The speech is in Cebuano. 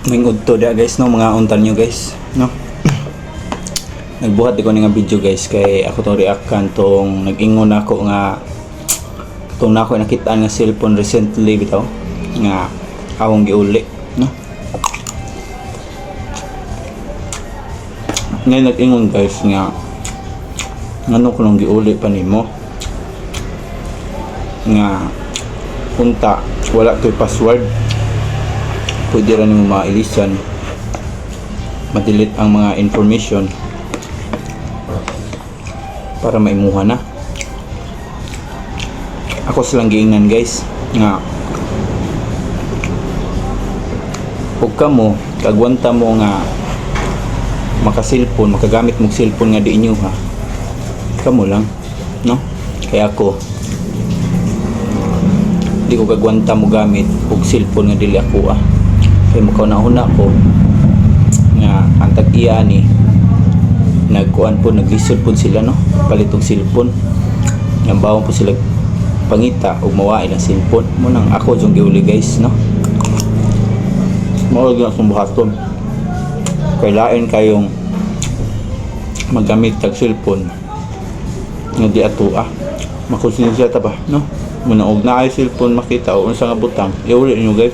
May udto da, guys, no, mga untan nyo, guys, no. Nagbuhat ko ni nga video, guys, kay ako tong react tong nag-ingon ako nga tong nako nakitaan nga cellphone recently bitaw nga akong giuli, no. Ngayon nag-ingon, guys, nga ngano ko nung giuli pa nimo nga unta wala to'y password, pwede ra nimo mailisan, ma-delete ang mga information para maimuha na. Ako silang giingnan, guys, nga ug kamo kagwanta mo nga maka-cellphone, makagamit mong cellphone nga di inyo ha, kamo lang, no. Kaya ako di ko kagwanta mo gamit og cellphone nga dili ako ah, kay makauna-una ko nga ang tag-iya ni nagkuan po, naglisod po sila, no, palit og cellphone. Nga bawon po sila pangita og mawa ilang cellphone mo nang ako jung giuli, guys, no. Mao gyud akong buhaton kay lain kayong maggamit tag cellphone nga di ato ah, makonsensya ta ba, no. Muna og naay cellphone makita o unsa nga butang, iuli niyo, guys.